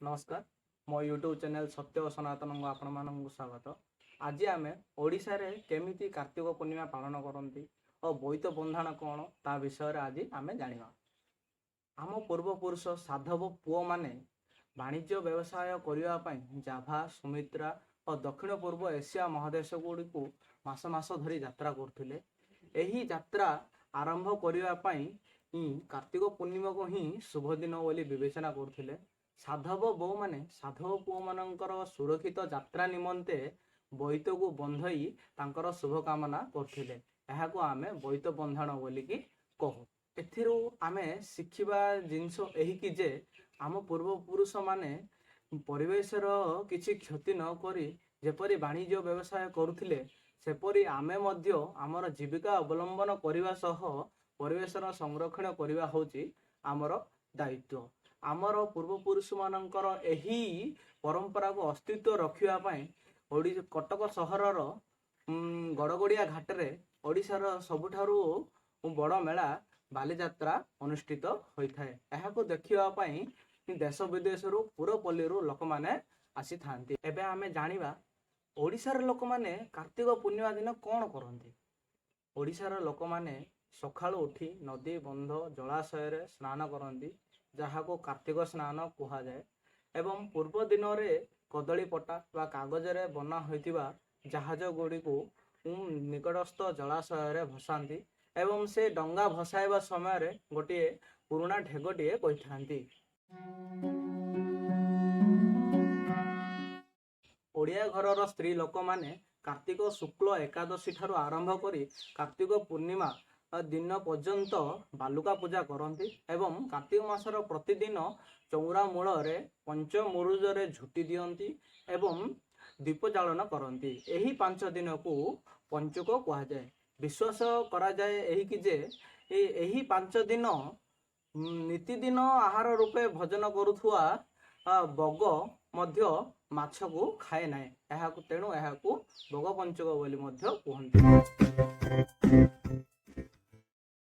ନମସ୍କାର, ମୋ YouTube channel ସତ୍ୟ ଓ ସନାତନଙ୍କୁ ଆପଣମାନଙ୍କୁ ସ୍ୱାଗତ। ଆଜି ଆମେ ଓଡ଼ିଶାରେ କେମିତି କାର୍ତ୍ତିକ ପୂର୍ଣ୍ଣିମା ପାଳନ କରନ୍ତି ଓ ବୋଇତ ବନ୍ଦାଣ କ'ଣ, ତା ବିଷୟରେ ଆଜି ଆମେ ଜାଣିବା। ଆମ ପୂର୍ବପୁରୁଷ ସାଧବ ପୁଅମାନେ ବାଣିଜ୍ୟ ବ୍ୟବସାୟ କରିବା ପାଇଁ ଜାଭା, ସୁମିତ୍ରା ଓ ଦକ୍ଷିଣ ପୂର୍ବ ଏସିଆ ମହାଦେଶ ଗୁଡ଼ିକୁ ମାସ ମାସ ଧରି ଯାତ୍ରା କରୁଥିଲେ। ଏହି ଯାତ୍ରା ଆରମ୍ଭ କରିବା ପାଇଁ ହିଁ କାର୍ତ୍ତିକ ପୂର୍ଣ୍ଣିମାକୁ ହିଁ ଶୁଭ ଦିନ ବୋଲି ବିବେଚନା କରୁଥିଲେ। ସାଧବ ବୋଉମାନେ ସାଧବ ପୁଅମାନଙ୍କର ସୁରକ୍ଷିତ ଯାତ୍ରା ନିମନ୍ତେ ବୋଇତକୁ ବନ୍ଧେଇ ତାଙ୍କର ଶୁଭକାମନା କରୁଥିଲେ। ଏହାକୁ ଆମେ ବୋଇତ ବନ୍ଦାଣ ବୋଲିକି କହୁ। ଏଥିରୁ ଆମେ ଶିଖିବା ଜିନିଷ ଏହିକି ଯେ ଆମ ପୂର୍ବପୁରୁଷମାନେ ପରିବେଶର କିଛି କ୍ଷତି ନ କରି ଯେପରି ବାଣିଜ୍ୟ ବ୍ୟବସାୟ କରୁଥିଲେ, ସେପରି ଆମେ ମଧ୍ୟ ଆମର ଜୀବିକା ଅବଲମ୍ବନ କରିବା ସହ ପରିବେଶର ସଂରକ୍ଷଣ କରିବା ହେଉଛି ଆମର ଦାୟିତ୍ୱ। ଆମର ପୂର୍ବପୁରୁଷମାନଙ୍କର ଏହି ପରମ୍ପରାକୁ ଅସ୍ତିତ୍ୱ ରଖିବା ପାଇଁ କଟକ ସହରର ଗଡ଼ଗଡ଼ିଆ ଘାଟରେ ଓଡ଼ିଶାର ସବୁଠାରୁ ବଡ଼ ମେଳା ବାଲିଯାତ୍ରା ଅନୁଷ୍ଠିତ ହୋଇଥାଏ। ଏହାକୁ ଦେଖିବା ପାଇଁ ଦେଶ ବିଦେଶରୁ, ପୁରପଲ୍ଲୀରୁ ଲୋକମାନେ ଆସିଥାନ୍ତି। ଏବେ ଆମେ ଜାଣିବା, ଓଡ଼ିଶାର ଲୋକମାନେ କାର୍ତ୍ତିକ ପୂର୍ଣ୍ଣିମା ଦିନ କ'ଣ କରନ୍ତି। ଓଡ଼ିଶାର ଲୋକମାନେ ସକାଳୁ ଉଠି ନଦୀ, ବନ୍ଧ, ଜଳାଶୟରେ ସ୍ନାନ କରନ୍ତି, ଯାହାକୁ କାର୍ତ୍ତିକ ସ୍ନାନ କୁହାଯାଏ ଏବଂ ପୂର୍ବ ଦିନରେ କଦଳୀ ପଟା ବା କାଗଜରେ ବନା ହୋଇଥିବା ଜାହାଜ ଗୁଡ଼ିକୁ ନିକଟସ୍ଥ ଜଳାଶୟରେ ଭସାନ୍ତି ଏବଂ ସେ ଡଙ୍ଗା ଭସାଇବା ସମୟରେ ଗୋଟିଏ ପୁରୁଣା ଢେଗଟିଏ କହିଥାନ୍ତି। ଓଡ଼ିଆ ଘରର ସ୍ତ୍ରୀ ଲୋକମାନେ କାର୍ତ୍ତିକ ଶୁକ୍ଳ ଏକାଦଶୀ ଠାରୁ ଆରମ୍ଭ କରି କାର୍ତ୍ତିକ ପୂର୍ଣ୍ଣିମା ଦିନ ପର୍ଯ୍ୟନ୍ତ ବାଲୁକା ପୂଜା କରନ୍ତି ଏବଂ କାର୍ତ୍ତିକ ମାସର ପ୍ରତିଦିନ ଚଉରା ମୂଳରେ ପଞ୍ଚମୁରୁଜରେ ଝୋଟି ଦିଅନ୍ତି ଏବଂ ଦୀପ ଚାଳନ କରନ୍ତି। ଏହି 5 ଦିନକୁ ପଞ୍ଚୁକ କୁହାଯାଏ। ବିଶ୍ୱାସ କରାଯାଏ ଏହିକି ଯେ ଏହି 5 ଦିନ ନିତିଦିନ ଆହାର ରୂପେ ଭୋଜନ କରୁଥିବା ବଗ ମଧ୍ୟ ମାଛକୁ ଖାଏ ନାହିଁ। ତେଣୁ ଏହାକୁ ବଗ ପଞ୍ଚୁକ ବୋଲି ମଧ୍ୟ କୁହନ୍ତି।